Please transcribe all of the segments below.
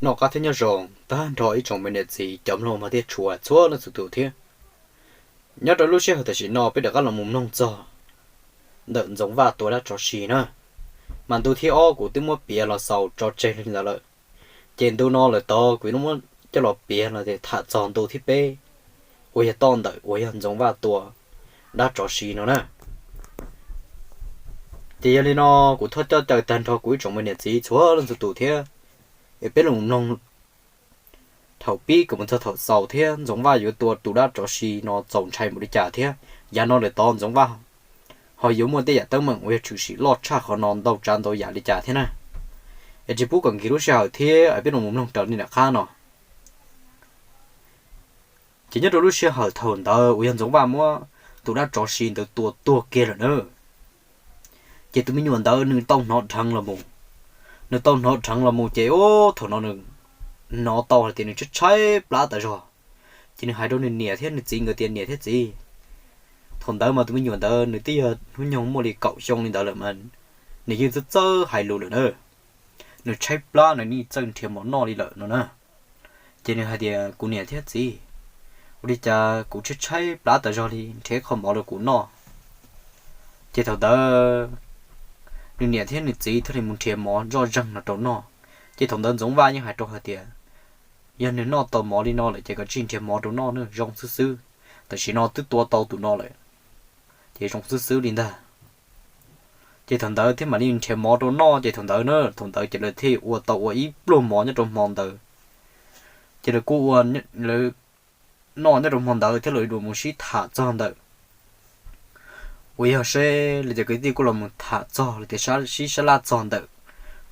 Noj qab thiab nyob zoo tag nrho ib tsoom me niam txiv cov mloog mog thiab tshua txhua leej txhua tus thiab. Nyob rau lub sij hawm tam sim no peb rov qab los mus mloog txog ntawm Ntxoov Vaj tua dab tsov si na. Mas ntu thib ob kuv twb muab piav los xaus tso tseg li ntawd lawm, ces ntu no lawm tod kuv yuav muab coj los piav los tham txog ntu thib peb uas yog toj ntawm uas yog Ntxoov Vaj tua dab tsov si no na. Ces yog li no, kuv thov coj caw tag nrho kuv ib tsoom me niam txiv txhua leej txhua tus thiab, es peb los mloog thaum pib kom mus txog thaum xaus thiab Ntxoov Vaj yuav tua tus dab tsov si no txaus ntshai npaum li cas thiab yav no lawm tod Ntxoov Vaj ho yuav muaj tej yam teeb meem uas yog tshwm sim loj tshaj qhov no ntau tsav ntau yam li cas thiab na. Es tsis pub kom nkis lub sij hawm thiab es peb los mus mloog raws li nram qab no. Ces nyob rau lub sij hawm thaum ntawd uas yog Ntxoov Vaj muab tus dab tsov si ntawd tua tuag kiag lawm na, ces tus me nyuam ntawd nws tau hnov dheev los mus. Nws tau hnov dheev los mus ces ub thaum no nws hnov tau hais tias nws tshaib tshaib plab tas zog. Ces nws hais rau nws niam thiab nws txiv nkawd tias, Niam thiab txiv, thaum ntawd mas tus me nyuam ntawd nws twb yog hnub nyoog muaj li kaum xyoo li ntawd lawm mas nws yeej txawj txawj hais lus lawm na. Nws tshaib plab nws yeej txawj nrhiav mov noj li lawm no na. Ces nws hais tias, Kuv niam thiab txiv, ua li cas kuv tshaib tshaib plab tas zog li, nrhiav qho mov rau kuv noj. Ces thaum ntawd nws niam thiab nws txiv thiaj li mus nrhiav mov zoj zeeg no rau noj. Ces thaum ntawd Ntxoov Vaj yeej hais rau hais tias, Yog nws noj tau mov li no lawm ces koj tsij nrhiav mov rau noj na, zoo xwb xwb. Tam sim no twb tua tau tus no lawm, ces zoo xwb xwb li ntag. Ces thaum ntawd thiaj mam li nrhiav mov rau noj, ces thaum ntawd na, thaum ntawd ces lawv thiaj ua tau ua ib pluag mov nyob rau hmo ntawd. Ces lawv kuj ua, lawv noj nyob rau hmo ntawd thiab lawv dua mus sib tham txog ntawm uas yog seb lawv cov kwv tij kuj los mus tham txog lawv tias sib sab laj txog ntawm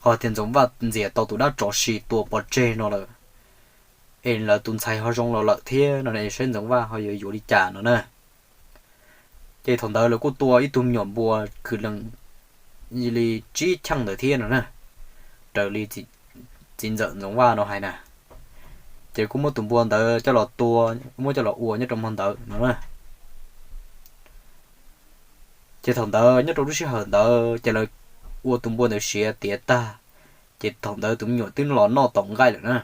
qhov tias Ntxoov Vaj ntxias tau tus dab tsov si tua pov tseg no lawm, es lawv tus ntxhais ho zoo los lawm thiab no, seb Ntxoov Vaj ho yuav yuav li cas no na. Ces thaum ntawd lawv kuj tua ib tug me nyuam npua kwv lees li tsib cheej ntawd thiab no na, raws li txiv ntxawm Ntxoov Vaj no hais na. Ces kuj muab tus npua ntawd coj los tua, muab coj los ua nyob rau hmo ntawd no na. Ces thaum ntawd nyob rau lub sij hawm ntawd ces lawv ua tus npua ntawd siav tiav tag, ces thaum ntawd tus me nyuam twb los noj tau nqaij lawm na.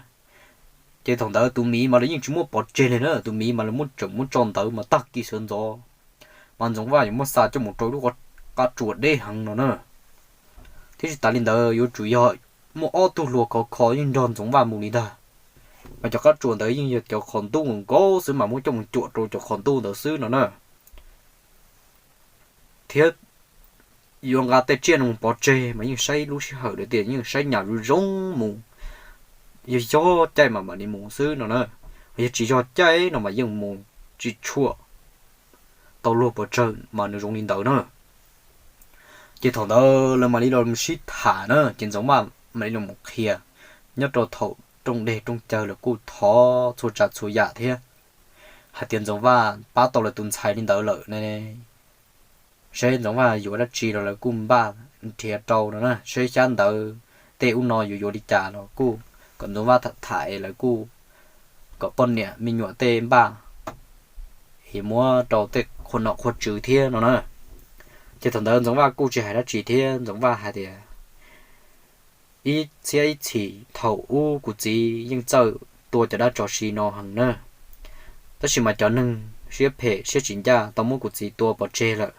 Ces thaum ntawd tus miv mas lawv yeej tsis muab pov tseg li na, tus miv mas lawv muab tseem muab tso ntawd mas tag kis sawv ntxov mas Ntxoov Vaj yuav muab xa coj mus rau lub qab tsuas deb heev no na. Thiab tsis tas li ntawd yuav tsum yog muaj ob tug hluas khov kho yeej nrog Ntxoov Vaj mus li ntag. Mas cov qab tsuas ntawd yeej yog cov qhov ntuj nkaus xwb mas muab coj mus cuam rau cov qhov ntuj ntawd xwb no na. Thiab yuav nqa tej tsiaj no mus pov tseg mas yeej saib lub sij hawm lawm tias yeej saib nyam zoo zoo mus, yog yog caij mas mam li mus xwb no na. Yog tsis yog caij no mas yeej mus tsis tshuam tau luag pov tseg mas nws zoo li ntawd na. Ces thaum ntawd lawv mam li los sib tham na, ces Ntxoov Vaj mam li los qhia nyob rau thaum rooj deg rooj cawv lawv kuj thov txhua tsav txhua yam thiab hais tias Ntxoov Vaj pab tau lawv tus ntxhais li ntawd lawm ne, seb Ntxoov Vaj yuav dab tsi los lawv kuj npaj nrhiav rau no na, seb xyab ntawv tej ub no yuav yuav li cas los kuj kom Ntxoov Vaj tham tham es lawv kuj kom poj niam me nyuam tej npaj es muab rau tej qhua nom qhua tswv thiab no na. Ces thaum ntawd Ntxoov Vaj kuj tsis hais dab tsi thiab Ntxoov Vaj hais tias, ib txhiab ib txhis thaum ub kuv txiv yeej txawj tua cov dab tsov si no heev na, tab sis mas cov neeg siab phem siab tsis ncaj tau muab kuv txiv tua pov tseg lawm.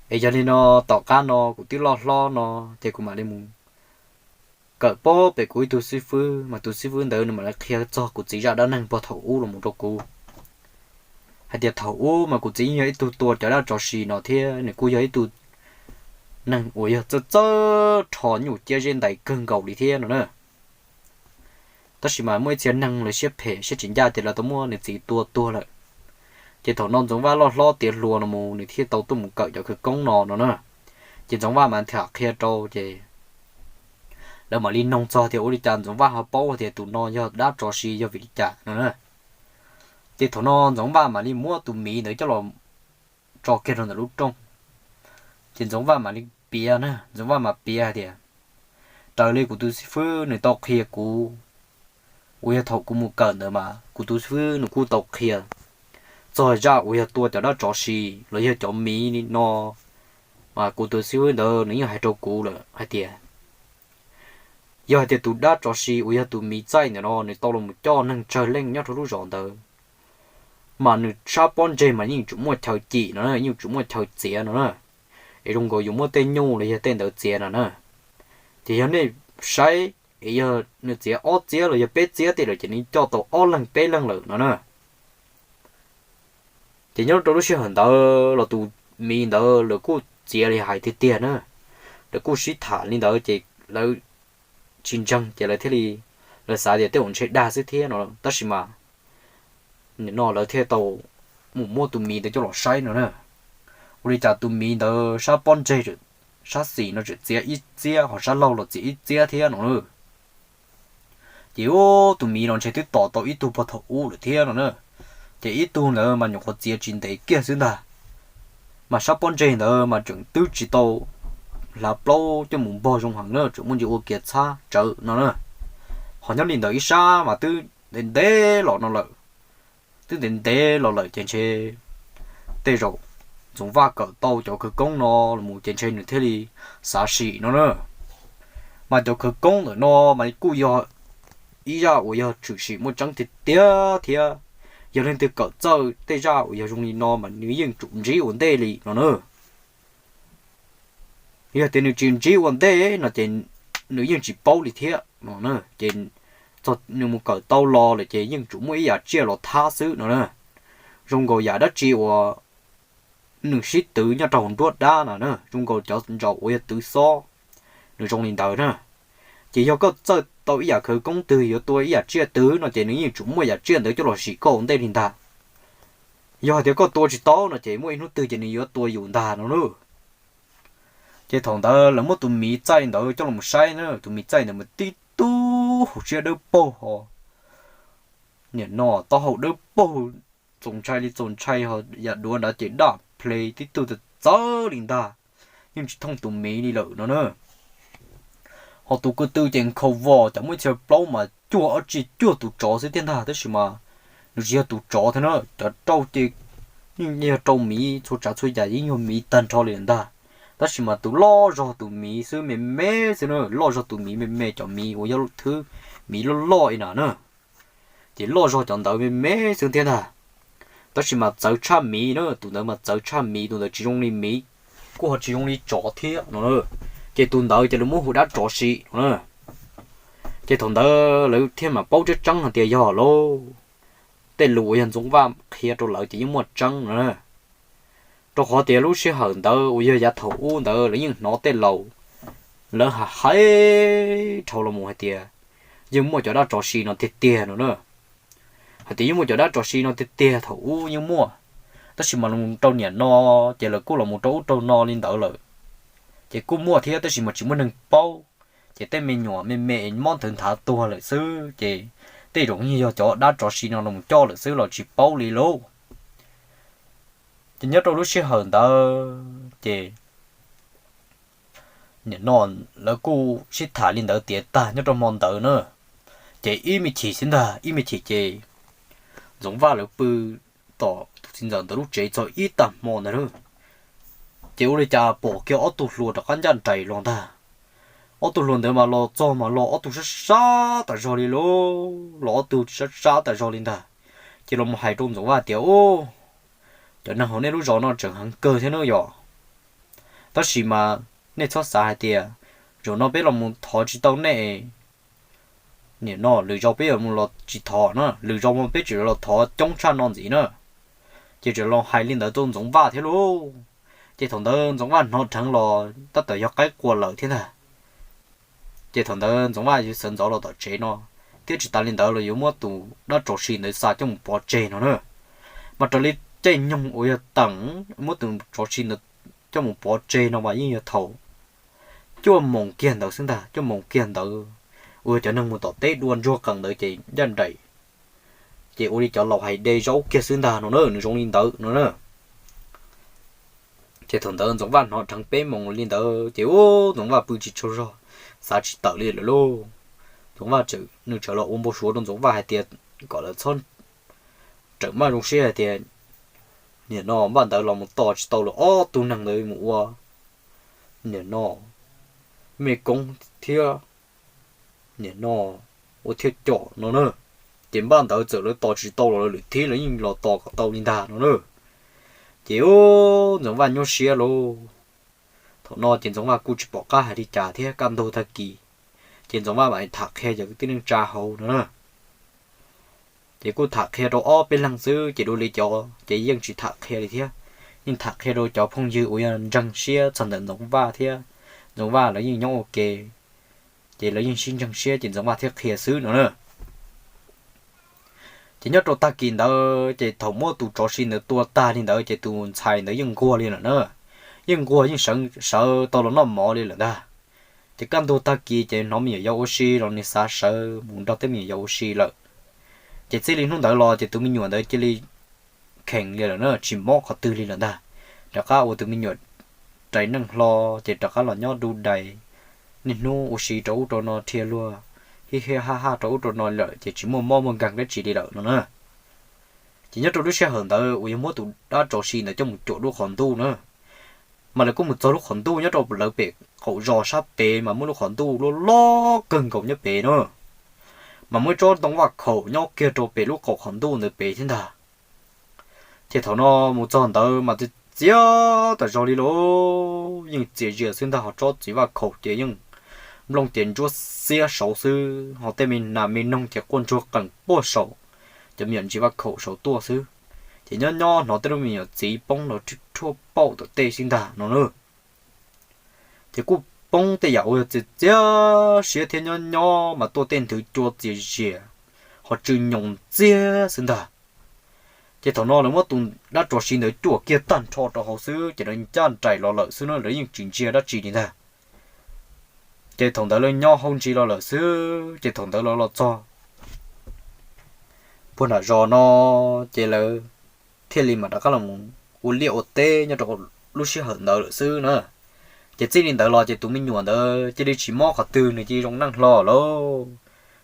Es yog li no, tom qab no kuv twb loj hlob no, ces kuv mam li mus kawm pob pem kuv ib tug xib fwb, mas tus xib fwb ntawd nws mam li qhia txog kuv txiv zaj dab neeg puag thaum ub los mus rau kuv, hais tias thaum ub mas kuv txiv yeej yog ib tug tua cov dab tsov si no thiab nws kuj yog ib tug neeg uas yog txawj txawj rho nyuj ciab zeb ntais kawg nkaus li thiab no na. Tab sis mas muaj ib txhia neeg lawv siab phem siab tsis ncaj ces lawv tau muab nws txiv tua tuag lawm. Ces thaum no Ntxoov Vaj loj hlob tiav hluas no mus nws thiaj tau tuaj mus kawm cov khawv koob no no na. Ces Ntxoov Vaj mas tham qhia rau ces lawv mam li noog txog tias ua li cas Ntxoov Vaj ho paub tias tus no yog dab tsov si yog vim li cas no na. Ces thaum no Ntxoov Vaj mam li muab tus miv ntawd coj los tso kiag rau ntawm lub rooj. Ces Ntxoov Vaj mam li piav na, Ntxoov Vaj mas piav hais tias, raws li kuv tus xib fwb nws tau qhia kuv, uas yog thaum kuv mus kawm ntawd mas kuv tus xib fwb nws kuj tau qhia txog zaj uas yog tua cov dab tsov si los yog cov miv li no, mas kuv tus xib fwb ntawd nws yeej hais rau kuv lawm hais tias Yog hais tias tus dab tsov si uas yog tus miv txaij ntawm no nws tau los mus coj neeg tsawg leej nyob rau lub zos ntawd, mas nws sab pob ntseg mas yeej tsum muaj chaw cim no na, yeej tsum muaj chaw txiav no na. Es zoo nkaus yus muab tej nyuj los yog tej ntawd txiav no na. Ces yog nej saib, es yog nws txiav ob txiab los yog peb txiab tej lawm ces nws coj tau ob leeg peb leeg lawm no na. Ces nyob rau lub sij hawm ntawd los tus miv ntawd lawv kuj txiav li hais tiag tiag na. Lawv kuj sib tham li ntawd ces lawv tsis ntseeg ces lawv thiaj li, lawv xav tias tej zaum ntshe dag xwb thiab no, tab sis mas nim no lawv thiaj tau mus muab tus miv ntawd coj los saib no na. Ua li cas tus miv ntawd sab pob ntseg, sab xis no tseem txiav ib txiab, ho sab laug los txiav ib txiab thiab no na. Ces tus miv no ntshe twb tom tau ib tug pog thaum ub lawm thiab no na. Ces ib tug ntawd mas nyuam qhuav txiav tsis ntev kiag xwb ntag, mas sab pob ntseg ntawd mas tseem twb tsis tau hlav plaub coj mus npog zoo heev na, tseem muaj ntsis ua kiav txhab tsawv no na. Ho nyob li ntawd ib sab mas twb ntev ntev los no lawm, twb ntev ntev los lawm ces ntshe tej zaum Ntxoov Vaj kawm tau cov khawv koob no los mus ces ntshe nws thiaj li xav sim no na. Mas cov khawv koob ntawm no mas kuj yog ib zaj uas yog tshwm sim muaj tseeb tiag tiag thiab. Yog leej twg kawm txawj tej zaj uas yog zoo li no mas nws yeej tsum ntsib ua ntej li no na. Yog tias nws tsis ntsib ua ntej no ces nws yeej tsis paub li thiab no. Ces txog nws mus kawm tau los lawm ces yeej tsum muaj ib yam tsiaj los thab xwb no na. Zoo nkaus yam dab tsi uas nws sib twv nyob rau hauv nruab dab no na, zoo nkaus cov ntsaum uas yog twv xob, nws zoo li ntawd na. Ces yog koj txawj tau ib yam khawv koob twg yuav tua ib yam tsiaj twg no ces nws yeej tsum muaj yam tsiaj ntawd coj los sim koj ua ntej li ntag. Yog hais tias koj tua tsis tau no ces muaj ib hnub twg ces nws yuav tua yus ntag no lauj. Ces thaum ntawd lawv muab tus miv txaij ntawd coj los saib na, tus miv txaij ntawd mas tib tug hauv siab dawb paug ho, nim no taub hau dawb paug, txaus ntshai li txaus ntshai ho, yam duav nrad ces daj ple tib tug txawv txawv li ntag, yeej tsis thooj tus miv li lawm no na. Ho tus ko tw ces nkhaus vos, cov muaj ib txhia plaub mas cuag ob tsi cuag tus tsov xwb thiab ntag, tab sis mas nws tsis yog tus tsov thiab na, cov rau ces yeej yog rau miv, txhua tsav txhua yam yeej yog miv tag nrho li lawm ntag. Tab sis mas tus loj zog tus miv xwb me me xwb na, loj zog tus miv me me, cov miv uas yog thwb miv loj loj li na na, ces loj zog cov ntawd me me xwb thiab ntag. Tab sis mas txawv tshaj miv na, tus ntawd mas txawv tshaj miv, tus ntawd tsis zoo li miv, kuj ho tsis zoo li tsov thiab no na. Ces tus ntawd ces lawv muab hu dab tsov si no na. Ces thaum ntawd lawv thiaj mam paub tseeb tseeb hais tias yog lauj, tej lus uas yog Ntxoov Vaj qhia rau lawv ces yeej muaj tseeb no na. Rau qhov tias lub sij hawm ntawd uas yog yav thaum ub ntawd lawv yeej hnov tej laus lawv hais hais dhau los mus hais tias yeej muaj cov dab tsov si no tiag tiag no na. Hais tias yeej muaj cov dab tsov si no tiag tiag thaum ub yeej muaj, tab sis mas los rau niam no ces lawv kuj los mus rau ub rau no li ntawd lawm. Ces kuj muaj thiab tab sis mas tsis muaj neeg paub. Ces tej me nyuam me me mob nthawv nthav tuag lawm xwb ces tej zaum yeej yog cov dab tsov si no los coj lawm xwb los tsis paub li lauj. Ces nyob rau lub sij hawm ntawd ces nim no lawv kuj sib tham li ntawd tiav tag nyob rau hmo ntawd na. Ces ib me chim xwb ntag, ib me chim ces Ntxoov Vaj lawv pw tom tus txiv ntxawm ntawd lub tsev txog ib tag hmo ntawd lauj. Ces ua li cas pom kiag ob tug hluas rov qab ncaj nraim los ntag. Ob tug hluas ntawd mas los txog mas los ob tug sab sab tas zog li lauj, los ob tug sab sab tas zog li ntag. Ces los mus hais rau Ntxoov Vaj tias, Ub, cov neeg hauv nej lub zos no tseem heev kawg thiab nawb yom. Tab sis mas nej txhob xav hais tias zaum no peb los mus thov tsis tau nej. Nim no lwm zaus peb yuav mus los tsis thov na, lwm zaus mas peb tseem los thov coob tshaj no ntxiv na. Ces tseem los hais li ntawd rau Ntxoov Vaj thiab lauj. Ces thaum ntawd Ntxoov Vaj hnov dheev los tab tom yog qaib qua lawm thiab ntag. Ces thaum ntawd Ntxoov Vaj yuav sawv ntxov los tom tsev no, thiab tsis tas li ntawd los yuav muab tus dab tsov si ntawd xa coj mus pov tseg no na. Mas raws li caij nyoog uas yog teem muab tus tsov si ntawd coj mus pov tseg no mas yeej yog thaum cuaj moos kiag ntawd xwb ntag, cuaj moos kiag ntawd uas yog cov neeg mus tom teb dua ntsuag qees ntawd ces ncaj nraim. Ces ua li cov laus hais de zaub kiag xwb ntag no na, nws zoo li ntawd no na. Ces thaum ntawd Ntxoov Vaj hnov dheev peb moos li ntawd ces ub, Ntxoov Vaj pw tsis tsaug zog, xav tsis tawm li lawm lauj. Ntxoov Vaj tseem, nws tseem los ua npau suav rau Ntxoov Vaj hais tias kom lawv txhob, tseem maj zoo siab hais tias nim no Vaj ntawd los mus tos tsis tau lawm ob tug neeg ntawd mus ua nim no mej koob thiab Nim no ua thiaj com no na. Ces npaj ntawd txawm lawv tos tsis tau los lawv lwm thib lawv yeej los tos kom tau li ntag no na. Ces u, Ntxoov Vaj nyuaj siab lauj. Thaum no ces Ntxoov Vaj kuj tsis pom qab hais li cas thiab kaj ntug tag kis, ces Ntxoov Vaj mam tham qhia cov kwv tij neej tsa hauv no na. Ces kuj tham qhia rau ob peb leeg xwb ces dua li cov ces yeej tsis tham qhia li thiab. Yeej tham qhia rau cov phooj ywg uas yog ntseeg siab txog ntawm Ntxoov Vaj thiab Ntxoov Vaj lawv yeej nyob ua ke, ces lawv yeej sib ntseeg siab ces Ntxoov Vaj thiaj qhia xwb no na. Ces nyob rau tag kis ntawd ces thaum muab tus tsov si ntawd tua tag li ntawd ces tus ntxhais ntawd yeej nquag li lawm na. Yeej nquag yeej sawv tau los noj mov li lawm ntag. Ces kaj ntug tag kis ces hnov me nyuam yaus ua si los nws xav sawv mus nrog tej me nyuam yaus ua si lawm. Ces txij li hnub ntawd los ces tus me nyuam ntawd cia li khees li lawm na, tsis mob qhov twg li lawm ntag. Rov qab ua tus me nyuam rais neej hlo, ces rov qab los nyob du dais, niaj hnub ua si rau ub rau no dhia luag, hib hib haj haj rau ub rau no lawm ces tsis muaj mob muaj nkeeg dab tsi li lawm no na. Ces nyob rau lub sij hawm ntawd uas yog muab tus dab tsov si ntawd coj mus cuam lub qhov ntuj na, mas lawv kuj mus txog lub qhov ntuj nyob rau lawv pem qaum zos sab pem mas muaj lub qhov ntuj loj loj kawg nkaus nyob pem na, mas muaj ib tsob ntoo vaj khaum nyob kiag rau pem lub qaum qhov ntuj ntawd pem thiab ntag. Ces thaum no mus txog ntawd mas txias txias tas zog li lauj, yeej txias zias xwb ntag, ho tsob txiv vaj khaum ces yeej nplooj ces ntsuab xiab saud xwb, ho tej me nas me noog ces quaj ntsuag qees puag saum cov me nyuam ntsis vaj khaum saud tuaj xwb. Ces nyob nyob hnov tej lub me nyuam txiv poob los rhuaj pauj tom tej xwb ntag no na. Ces kuj poob tej yam uas yog txias txias siab thiab nyob nyob mas tuaj tej nthwv cua txias zias, ho tsw nyoos ntxiag xwb ntag. Ces thaum no lawv muab tus dab tsov si ntawd cuam kiag tag nrho rau hauv xwb ces lawv ncaj nraim los lawm xwb na, lawv yeej tsis ntsia dab tsi li ntag. Ces thaum ntawd lawv nyob hauv ntsis los lawm xwb ces thaum ntawd lawv los txog puag nram zos no, ces lawv thiaj li mam rov qab los ua liaj ua teb nyob rau lub sij hawm ntawd lawm xwb na. Ces txij li ntawd los ces tus me nyuam ntawd cia li tsis mob qhov twg, nws cia li zoo neej hlo lauj.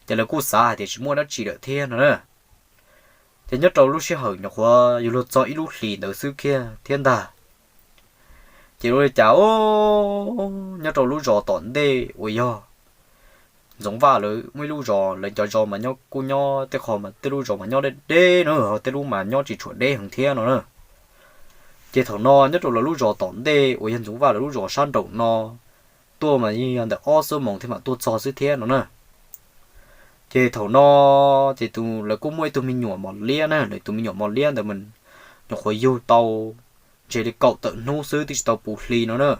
Ces lawv kuj xav hais tias tsis muaj dab tsi lawm thiab no na. Ces nyob rau lub sij hawm nyuam qhuav yuav luag txog ib lub hlis ntawd xwb kiag thiab ntag. Ces ua li cas nyob rau lub zos tom ntej uas yog Ntxoov Vaj lawv muaj ib lub zos, lawv cov zos mas nyob kuj nyob tej qho mas tej lub zos mas nyob deb deb na, ho tej lub mas nyob tsis tshua deb heev thiab no na. Ces thaum no nyob rau lawv lub zos tom ntej uas yog Ntxoov Vaj lawv lub zos sab nraum no, tuaj mas yeej yog ntawm ob xuab moos thiaj mam tuaj txog xwb thiab no na. Ces thaum no ces tus lawv kuj muaj ib tug me nyuam mos liab na, lawv tus me nyuam mos liab ntawd mas nyuam qhuav yug tau ntshe li kaum tawm hnub xwb twb tsis tau puv hli no na.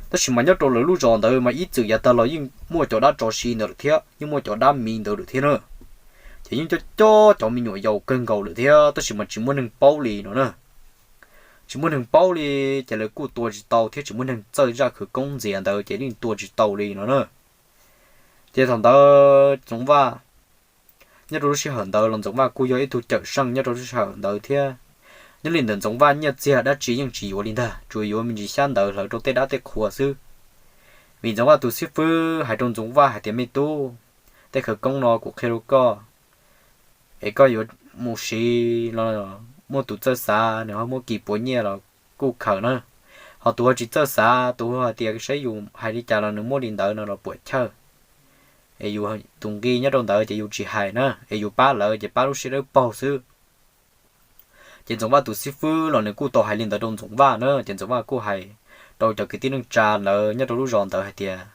Tab sis mas nyob rau lawv lub zos ntawd mas ib txwm yav tag los yeej muaj cov dab tsov si ntawd lawm thiab, yeej muaj cov dab miv ntawd lawm thiab na. Ces yeej coj cov me nyuam yaus kawg nkaus lawm thiab tab sis mas tsis muaj neeg paub li no na. Tsis muaj neeg paub li, ces lawv kuj tua tsis tau thiab tsis muaj neeg txawj zaj khawv koob ntxias ntawd ces yeej tua tsis tau li no na. Ces thaum ntawd Ntxoov Vaj, nyob rau lub sij hawm ntawd los Ntxoov Vaj kuj yog ib tug cawm seej nyob rau lub sij hawm ntawd thiab. Nyob li ntawm Ntxoov Vaj nyiaj txiag dab tsi yeej tsis yuav li ntag, tsuas yuav me ntsis xyab ntawv hlawv rau tej dab tej qhua xwb. Vim Ntxoov Vaj tus xib fwb hais rau Ntxoov Vaj hais tias, Me tub, tej khawv koob no kuv qhia rau koj, es koj yuav mus siv los muaj tus txawj xav nws ho muab kis puav nyiaj los kuj khaws na. Ho tus ho tsis txawj xav, tus ho hais tias saib yus hais li cas los nws muab li ntawd no los puam chawj, es yus tus nqi nyob rau ntawd ces yus tsis hais na, es yus pab lawv ces pab lub siab dawb paug xwb. Ces Ntxoov Vaj tus xib fwb los nws kuj tau hais li ntawd rau Ntxoov Vaj na, ces Ntxoov Vaj kuj hais rau cov kwv tij neej tsa ntawd nyob rau lub zos ntawd hais tias,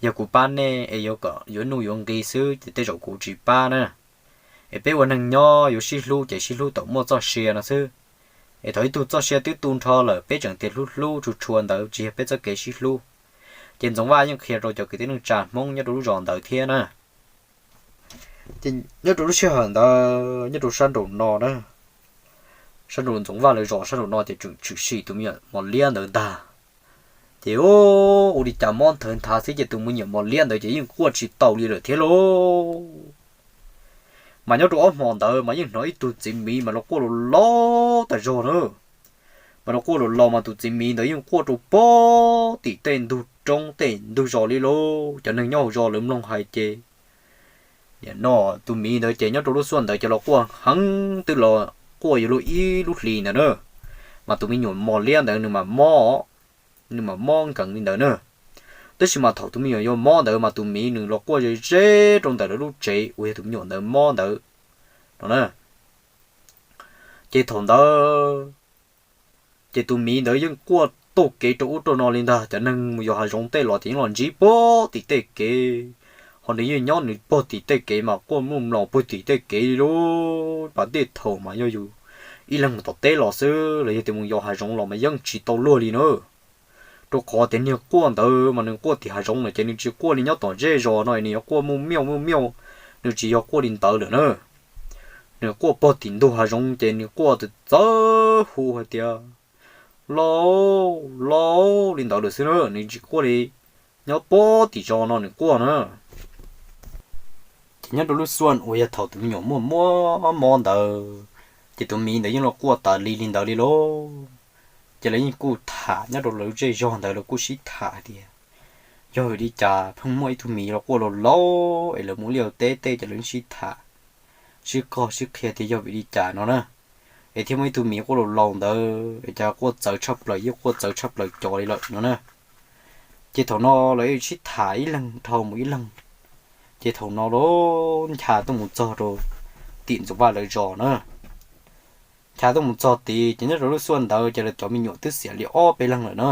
Yog kuv pab nej es yuav kom yuav nuj yuav nqi xwb ces tej zaum kuv tsis pab na. Es peb ua neeg nyob yuav sib hlub ces sib hlub thaum muaj txoj sia no xwb. Es thaum ib tug txoj sia twb tu nrho lawm peb tseem tias hlub hlub tshua tshua ntawd tsis yog peb txoj kev sib hlub. Ces Ntxoov Vaj yeej qhia rau cov kwv tij neej tsa Hmoob nyob rau lub zos ntawd thiab na. Ces nyob rau lub sij hawm ntawd nyob rau sab nraum no na, sab nraum Ntxoov Vaj lawv zos sab nraum no ces tseem tshwm sim tus me nyuam mos liab ntawd ntag. Ces ua li cas mob nthawv nthav xwb ces tus me nyuam mos liab ntawd ces yeej quaj tsis tau li lawm thiab lauj. Mas nyob rau ob hmo ntawd mas yeej hnov ib tug txiv miv mas los quaj laus laus tas zog na. Mas los quaj laus laus mas tus txiv miv ntawd yeej quaj rau pem tim tej ntug roob tej ntug zos li lauj. Cov neeg nyob hauv zos lawv mloog hais ces, nim no tus miv ntawd ces nyob rau lub xuaj ntawd ces los quaj heev, twb los quaj yuav luag ib lub hlis ntawd na. Mas tus me nyuam mos liab ntawd nws mam mob, nws mam mob nkees li ntawd na. Tab sis mas thaum tus me nyuam yuav mob ntawd mas tus miv nws los quaj ze ze rau ntawm lawv lub tsev uas yog tus me nyuam ntawd mob ntawd no na. Ces thaum ntawd ces tus miv ntawd yeej quaj taug kev rau ub rau no li ntag. Cov neeg mus yos hav zoov tej los ces yeej los ntsib pog tim tej kev, ho nws yeej nyob nws pog tim tej kev mas quaj mloog mloos pog tim tej kev li lub pas tej thaum mas yog yus ib leeg mus tom teb los xwb los yog tias mus yos hav zoov los mas yeej tsis tau luag li na. Rau qhov tias niag quaj ntawd mas nws quaj tim hav zoov lawm ces nws tsis quaj li nyob tom zej zos no, nws yuav quaj muaj miauj muaj miauj, nws tsis yog quaj li ntawd lawm na. Nws quaj pog tim ntug hav zoov ces nws quaj txawv txawv hu hais tias, Lauj, lauj, li ntawd lawm xwb na, nws tsis quaj li nyob pog tim zos no nws quaj na. Ces nyob rau lub xyoo uas yog thaum tus me nyuam muaj muaj mob ntawd, ces tus miv ntawd yeej los quaj tas li li ntawd li lauj. Ces lawv yeej kuj tham nyob rau lawv zej zog ntawd, lawv kuj sib tham hais tias, yog vim li cas pheej muaj ib tug miv los quaj laus laus es lawv mus liaj teb tej, ces lawv yeej sib tham, sib qog sib qhia tias yog vim li cas no na, es thiaj muaj ib tug miv quaj laus laus ntawd es cas quaj txawv tshaj plaws, yeej quaj txawv tshaj plaws cov li lawm no na. Ces thaum no lawv sib tham ib leeg dhau mus ib leeg, ces thaum no los ncha tuaj mus txog rau tim Ntxoov Vaj lawv zos na. Ncha tuaj mus txog tid ces nyob rau lub xyoo ntawd ces lawv cov me nyuam twb xiam li ob peb leeg lawm na.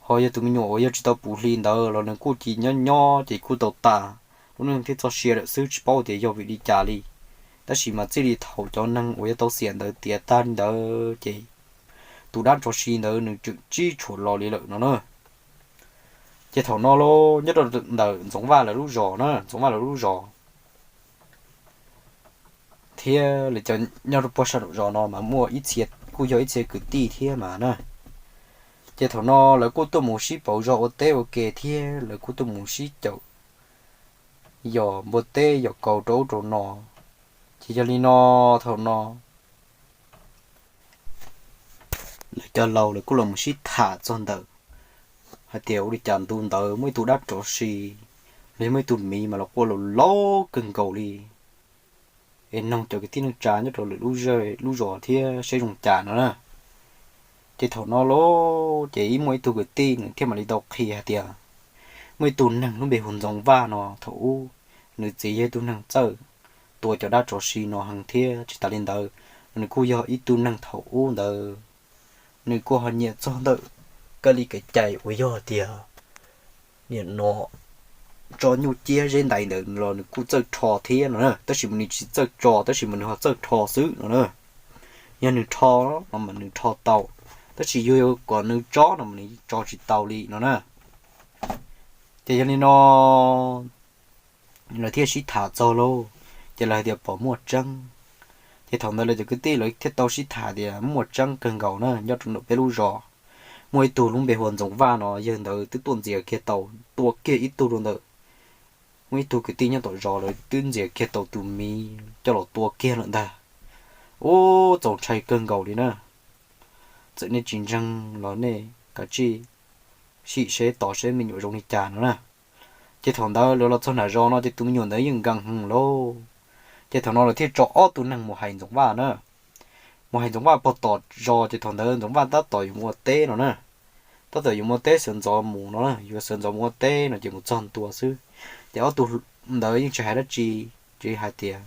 Ho yog tus me nyuam uas yog tsis tau puv hli ntawd los nws kuj cia nyob nyob ces kuj tau tas lub neej thiab txoj sia lawm xwb, tsis paub tias yog vim li cas li. Tab sis mas txij li thaum cov neeg uas yog tau xiam ntawd tiav tag li ntawd ces tus dab tsov si ntawd nws tseem tsib tshuam los li lawm no na. Ces thaum no los nyob rau ntawm Ntxoov Vaj lawv lub zos na, Ntxoov Vaj lawv lub zos thiab lawv cov nyob rau puag sab nraum zos no mas muaj ib txhia, kuj yog ib txhia kwv tij thiab mas na. Ces thaum no lawv kuj tuaj mus sib pauv zog ua teb ua ke thiab lawv kuj tuaj mus sib caum yos npua teb yos kaus rau ub rau no. Ces yog li no thaum no lawv cov laus lawv kuj los mus sib tham txog ntawm hais tias ua li cas ntu ntawd muaj ib tug dab tsov si los yog muaj ib tug miv mas los quaj laus laus kawg nkaus li, es noog cov kwv tij neej tsa nyob rau lwm lub zos thiab seb zoo cas no na. Ces thaum no los ces ib muaj ib tug kwv tij nws thiaj mam li tau qhia hais tias muaj ib tug neeg lub npe hu Ntxoov Vaj no thaum ub nws txiv yog ib tug neeg txawj tua cov dab tsov si no heev thiab tsis tas li ntawd nws kuj yog ib tug neeg thaum ub ntawd nws kuj ho nyiam txog ntawm kab li kev cai uas yog tias nim no tso nyuj ciab zeb ntais ntawd los nws kuj txawj rho thiab no na, tab sis mas nws tsis txawj tso tab sis mas nws ho txawj rho xwb no na. Yog nws rho no mas nws rho tau, tab sis yog kom nws tso no mas nws tso tsis tau li no na. Ces yog li no lawv thiaj sib tham txog lauj, ces lawv hais tias pom muaj tseeb. Ces thaum ntawd lawv cov kwv tij lawv thiaj tau sib tham tias muaj tseeb kawg nkaus na, nyob rau ntawm peb lub zos muaj ib tug lub npe hu ua Ntxoov Vaj no, yawg ntawd twb tuaj ntxias kiag tau, tua kiag ib tug rau ntawm, muaj ib tug kwv tij nyob tom zos lawv twb ntxias kiag tau tus miv coj los tua kiag lawm ntag. Ub, txaus ntshai kawg nkaus li na. Txawm nej tsis ntseeg los nej kav tsij sim seb tos seb me nyuam zoo li cas no na. Ces thaum ntawd lawv los txog nram zos no ces tus me nyuam ntawd yeej nkees heev lauj. Ces thaum no lawv thiaj tso ob tug neeg mus hais Ntxoov Vaj na, mus hais Ntxoov Vaj puag tom zos. Ces thaum ntawd Ntxoov Vaj tab tom yuav mus ua teb no na, tab tom yuav mus ua teb sawv ntxov mus no na, yuav sawv ntxov mus ua teb no ces mus txog ntua xwb. Ces ob tug ntawd yeej tsis hais dab tsi, tsis hais tias,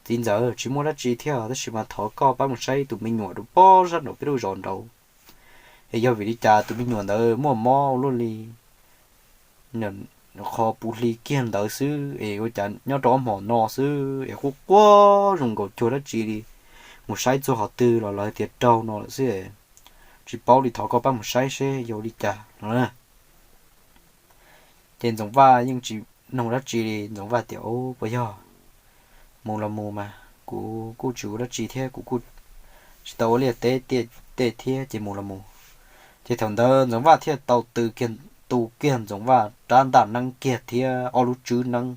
Txiv ntxawm, tsis muaj dab tsi thiab tab sis mas thov koj pab mus saib tus me nyuam rau pob sab nraum peb lub zos nraud, es yog vim li cas tus me nyuam ntawd muaj mob ua luaj li qhov puv hli kiag ntawd xwb es ua cas nyob rau ob hmos no xwb es quaj quaj zoo nkaus cuag dab tsi li. Mus saib txog qhov twg los lawv tias raug no lawm xwb, tsis paub li, thov koj pab mus saib seb yog li cas no. Ces Ntxoov Vaj yeej tsis noog dab tsi li, Ntxoov Vaj tias, Ub, puas yog? Mus los mus mas, kuv kuj tsis ua dab tsi thiab kuv kuj tsis tau ua liaj teb tej thiab ces mus los mus. Ces thaum ntawd Ntxoov Vaj thiaj tau tu kiag, tu kiag Ntxoov Vaj rab ntaj neeb kiag thiab ob lub tswb neeb,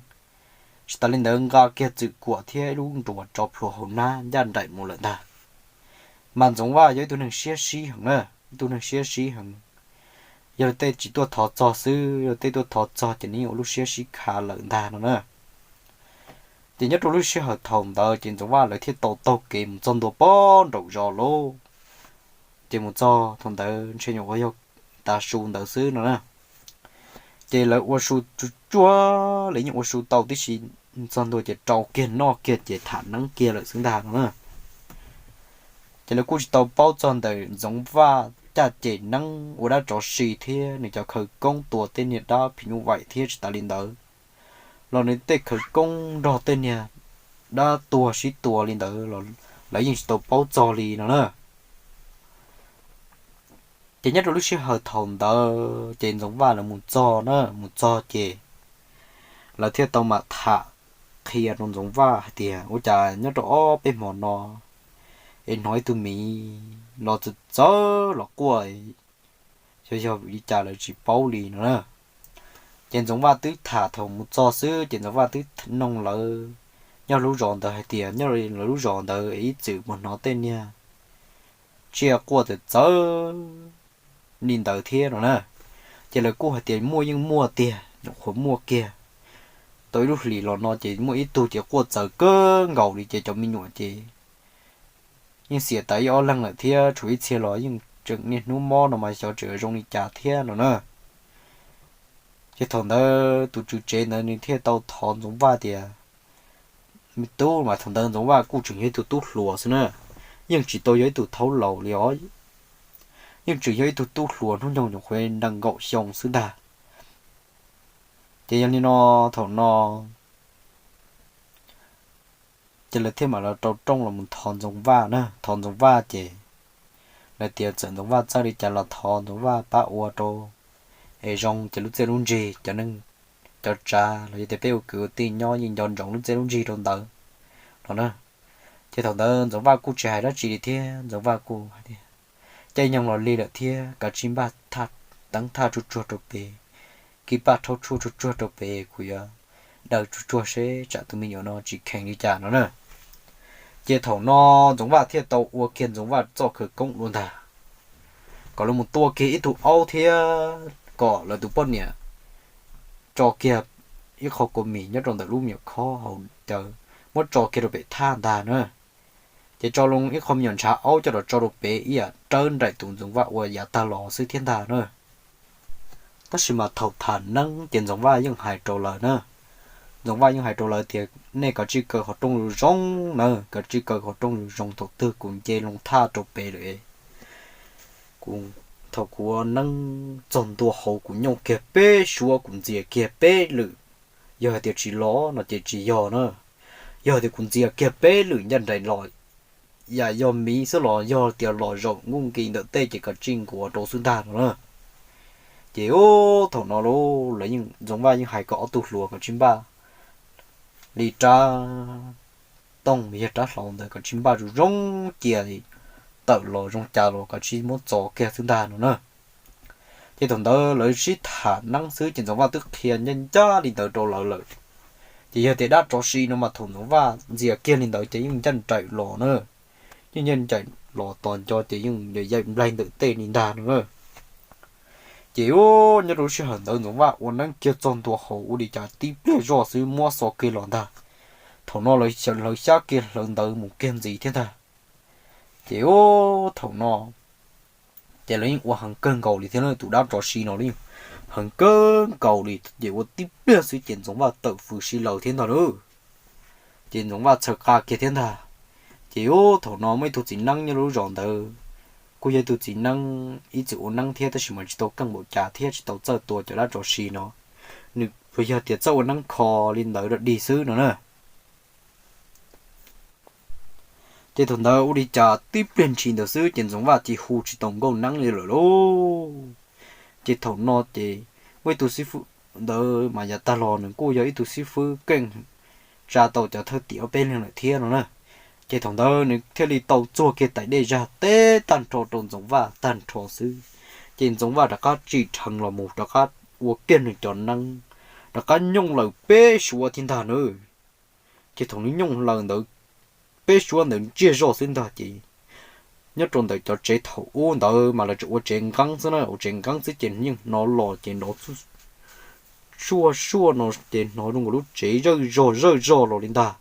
tsis tas li ntawd nqa kiag txwm kuam thiab ib lub nruas tso plhuav hauv hnab ncaj nraim mus lawm ntag. Mas Ntxoov Vaj yog ib tug neeg siab sib heev na, ib tug neeg siab sib heev. Yog tej tsis tuaj thov txog xwb, yog tej tuaj thov txog ces nws yeej ua lub siab sib kha lawm ntag no na. Ces nyob rau lub sij hawm thaum ntawd ces Ntxoov Vaj lawv thiaj tau taug kev mus txog ntua pob nraum zos lauj. Ces mus txog thaum ntawd ntshe nyuam qhuav yog tas su ntawd xwb no na. Ces lawv ua su tsuag tsuag, lawv yeej ua su tau tib si, txog ntua ces rau kiag noj kiag ces tham neeb kiag lawm xwb ntag no na. Ces lawv kuj tsis tau paub txog ntawm Ntxoov Vaj caj ces neeb ua dab tsov si thiab nws cov khawv koob tua tej niag dab phim nyuj vaim thiab tsis tas li ntawd los nws tej khawv koob nrog tej niag dab tuag sib tua li ntawd los lawv yeej tsis tau paub txog li no na. Ces nyob rau lub sij hawm thaum ntawd ces Ntxoov Vaj lawv mus txog na, mus txog ces lawv thiaj tau mam tham qhia rau Ntxoov Vaj hais tias ua cas nyob rau ob peb hmo no es hnov ib tug miv los txawv txawv los quaj, xyov yog vim li cas lawv tsis paub li no na. Ces Ntxoov Vaj twb tham thaum mus txog xwb ces Ntxoov Vaj twb noog lawv nyob lub zos ntawd hais tias nyob lawv lub zos ntawd es ib txwm mus hnov tej niag tsiaj quaj txawv txawv li ntawd thiab no na. Ces lawv kuj hais tias muaj yeej muaj tiag, nyuam qhuav muaj kiag tau ib lub hlis los no ces muaj ib tug ces quaj txawv kawg nkaus li ces cov me nyuam ces yeej xiam tas ib ob leeg lawm thiab tshuav ib txhia los yeej tseem niaj hnub mob no mas xyov tseem zoo li cas thiab no na. Ces thaum ntawd tus tswv tsev ntawd nws thiaj tau thov Ntxoov Vaj tias, me tub, mas thaum ntawd Ntxoov Vaj kuj tseem yog ib tug tub hluas xwb na, yeej tsis tau yog ib tug thaub laus li os, yeej tseem yog ib tug tub hluas hnub nyoog nyuam qhuav nees nkaum xyoo xwb ntag. Ces yog li no, thaum no ces lawv thiaj mam los rau rooj los thov Ntxoov Vaj na, thov Ntxoov Vaj ces lawv tias txawm Ntxoov Vaj txawj li cas los thov Ntxoov Vaj pab ua rau es zoo ces lub txiaj lub ntsig cov neeg, cov tsav los yog tias peb ua kwv ua tij nyob yeej nco ntsoov lub txiaj lub ntsig rau ntawd no na. Ces thaum ntawd Ntxoov Vaj kuj tsis hais dab tsi li thiab, Ntxoov Vaj kuj hais tias, caij nyoog los lig lawm thiab, kav tsij npaj teeb thaj tsuag tsuag rau pem, kib paj rhaub tshuaj tsuag tsuag rau pem, kuv yuav daws tsuag tsuag seb tsam tus me nyuam no tsis kheev li cas no na. Ces thaum no Ntxoov Vaj thiaj tau ua kiag Ntxoov Vaj txoj khawv koob dua ntag, kom lawv mus tua kiag ib tug aub thiab kom lawv tus poj niam tso kiag ib qho kua mis nyob rau ntawm lub me nyuam khob hauv cawv muab tso kiag rau pem thaj ntag na. Ces tso loo ib qho me nyuam ntshav aub coj los tso rau pem ib yam rawv nraim tus Ntxoov Vaj ua yav tag los xwb thiab ntag na. Tab sis mas thaum tham neeb ces Ntxoov Vaj yeej hais rau lawv na, Ntxoov Vaj yeej hais rau lawv tias nej kav tsij kaw qhov rooj zoo zoo na, kav tsij kaw qhov rooj zoo zoo, thaum twg kuv nce loo thaj rau pem lawm, kuv, thaum kuv ua neeb txog ntua hauv kuv nyooj kiag peb suab kuv ntxias kiag peb lwm, yog hais tias tsis los no ces tsis yog na, yog hais tias kuv ntxias kiag peb lwm ncaj nraim los yam yog miv xwb los yog tias los zaum nkuj nki ntawm tej ces kav tsij nkuas rau xwb ntag no na. Ces thaum no lawv, Ntxoov Vaj yeej hais kom ob tug hluas kav tsij npaj li rab tooj yog rab hlau ntawd kav tsij npaj zoo zoo cia tawm los zoo cas los kav tsij muab txo kiag xwb ntag no na. Ces thaum ntawd lawv sib tham neeb xwb ces Ntxoov Vaj twb qhia ncaj ncaj li ntawd rau lawv lawm. Ces yog tias dab tsov si no mas thaum Ntxoov Vaj ntxias kiag li ntawd ces yeej ncaj nraim los na, yeej ncaj nraim los tos nco ces yeej yaim nplaig ntawm tej li ntag no na. Ces nyob rau lub sij hawm ntawd Ntxoov Vaj ua neeb kiag txog ntua hauv ua li cas tib pliag zoj xwb muab xo kiag los ntag. Thaum no lawv xyab kiag hlawv ntawd mus kiag ntxiv thiab ntag. Ces thaum no ces lawv yeej ua heev kawg nkaus li thiab, tus dab tsov si no lawv yeej heev kawg nkaus li ces ua tib pliag xwb ces Ntxoov Vaj tawm fws si lawm thiab ntag lauj. Ces Ntxoov Vaj txhaws qa kiag thiab ntag. Ces thaum no muaj ib tug txiv neeb nyob lub zos ntawd, kuj yog ib tug txiv neeb ib txwm ua neeb thiab tab sis mas tsis tau keej npaum cas thiab tsis tau txawj tua cov dab tsov si no, nws puas yog tias txawj ua neeb kho li ntawd dog dig xwb no na. Ces thaum ntawd ua li cas tib pliag ntshis ntawd xwb ces Ntxoov Vaj cia li hu tsis tau nkauj neeb li lawm lauj. Ces thaum no ces muaj ib tug xib fwb ntawd mas yav tag los nws kuj yog ib tug xib fwb keej tsa tau cov thawj tim ob peb leeg lawm thiab no na. Ces thaum ntawd nws thiaj li tau txuag kiag tais dej zaj teb tag nrho rau Ntxoov Vaj tag nrho xwb. Ces Ntxoov Vaj rov qab tsim dheev los mus rov qab ua kiag nws cov neeb, rov qab nyooj laws peb suab thiab ntag na. Ces thaum nws nyooj laws ntawd peb suab ntawd ntsiag zoj xwb ntag ces nyob rau ntawm cov tsev thaum ub ntawd mas lawv tseem ua tsev nqeeb xwb na, ua tsev nqeeb xwb ces yeej hnov los ces nrov suaj suaj no ces hnov zoo nkaus lub tsev zawj zog zawj zog los li ntag.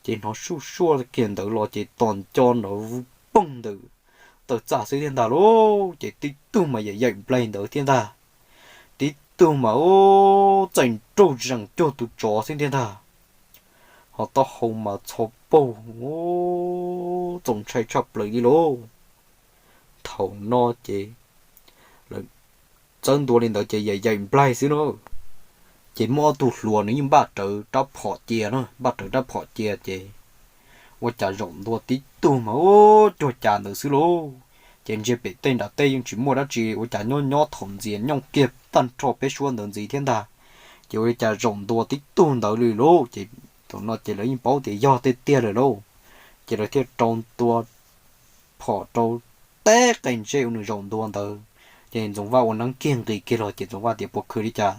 Ces hnov suaj suaj kiag ntawd los ces tos nco nrov poog ntawm tawg txaj xwb thiab ntag lauj. Ces tib tug mas yaim yaim nplaig ntawd thiab ntag, tib tug mas ub txaij nraug zees cuag tus tsov xwb thiab ntag, ho taub hau mas txho paug, txaus ntshai tshaj plaws li lauj. Thaum no ces lawv txawb ntua li ntawd ces yaim yaim nplaig xwb na. Ces muaj ob tug hluas nws yeej npaj rawv rab phom cia na, npaj rawv rab phom cia ces ua cas zaum ntua tib tug mas ub cuag cas ntawd xwb lauj. Ces ntsia pem tej nram tej yeej tsis muaj dab tsi, ua cas nyob nyob thaum ntxias nyooj kiag tag nrho peb suab ntawd ntxiv thiab ntag. Ces ua li cas zaum ntua tib tug ntawd li lauj. Ces thaum no ces lawv yeej paub tias yog tiag tiag lawm lauj. Ces lawv thiaj rau ntua phom rau teb qe ntsej uas nws zaum ntua ntawd. Ces Ntxoov Vaj ua neeb kiag nqis kiag los ces Ntxoov Vaj tias puas khwv li cas.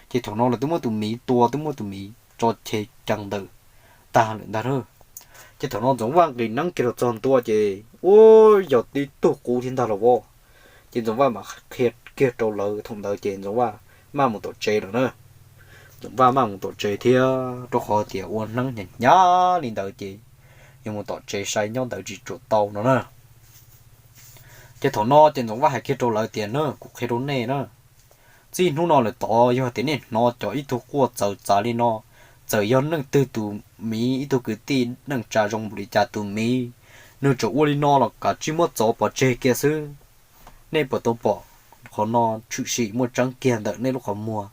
Ces thaum no lawv twb muab tus miv tua, twb muab tus miv tso ceg cees ntawm tag lawm ntag na. Ces thaum no Ntxoov Vaj nqis neeb kiag los txog ntua ces ua yog tib tug qub thiab ntag los as. Ces Ntxoov Vaj mam qhia kiag rau lawv thaum ntawd ces Ntxoov Vaj maj mus tom tsev lawm na. Ntxoov Vaj maj mus tom tsev thiab rau qhov tias ua neeb hnyav hnyav li ntawd ces yuav mus tom tsev sai nyob ntawd tsis tsuam tau no na. Ces thaum no ces Ntxoov Vaj hais kiag rau lawv tias na, kuv qhia rau nej na, txij hnub no lawm tod yog tias nej hnov cov ib tug quaj txawv txav li no, txawm yog leej twg tus miv, ib tug kwv tij neej tsa zoo npaum li cas tus miv, nws tseem ua li no los kav tsij muab txov pov tseg kiag xwb. Nej puas tau pom qhov no tshwm sim muaj tseeb kiag ntawm nej lub qhov muag,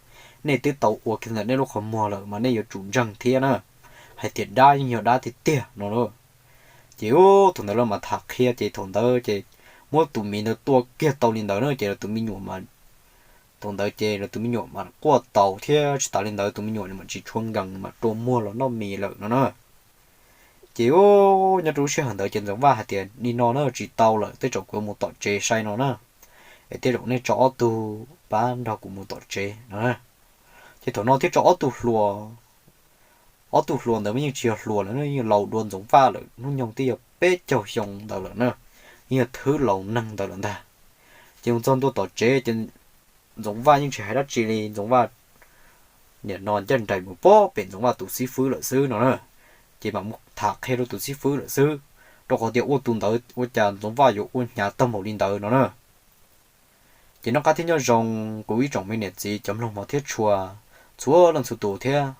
nej twb tau ua kiag ntawm nej lub qhov muag lawm mas nej yuav tsum ntseeg thiab na, hais tias dab yeej yog dab tiag tiag no lauj. Ces ub thaum ntawd lawv mam tham qhia ces thaum ntawd ces muab tus miv ntawd tua kiag tau li ntawd na ces lawv tus me nyuam mas, thaum ntawd ces lawv tus me nyuam mas quaj taus thiab tsis tas li ntawd tus me nyuam mam tsis tshua nkees mas rua muag los noj mis lawm no na. Ces ub nyob rau lub sij hawm ntawd ces Ntxoov Vaj hais tias li no na tsis tau lawm, tej zaum kuv yuav mus tom tsev sai no na, es tej zaum nej tso ob tug pab nrog kuv mus tom tsev no na. Ces thaum no thiaj tso ob tug hluas, ob tug hluas ntawd mas yeej tsis yog hluas lawm, yeej laus dua Ntxoov Vaj lawm, hnub nyoog twb yog peb caug xyoo ntawd lawm na, yeej yog thwb laus neeg ntawd lawm ntag. Ces mus txog ntua tom tsev ces Ntxoov Vaj yeej tsis hais dab tsi li, Ntxoov Vaj nim no ncaj nraim mus pem Ntxoov Vaj tus xib fwb lawm xwb no na. Ces mam mus tham qhia rau tus xib fwb lawm xwb, rau qhov tias ua tus ntawd ua cas Ntxoov Vaj yuav ua hnyav tag npaum li ntawd no na. Ces noj qab thiab nyob zoo kuv ib tsoom me niam txiv cov mloog hmov thiab tshua txhua leej txhua tus thiab.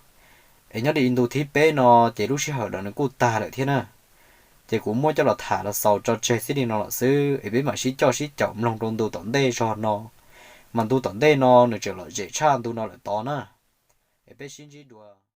Es nyob li ntu thib peb no ces lub sij hawm ntawd nws kuj tag lawm thiab na. Ces kuv muab coj los tham los xaus tso tseg xib li no lawm xwb es peb mam sib coj sib caum mloog rau ntu tom ntej zog no, mas ntu tom ntej no nws tseem lom zem tshaj ntu no lawm tod na. Es peb sib ntsib dua.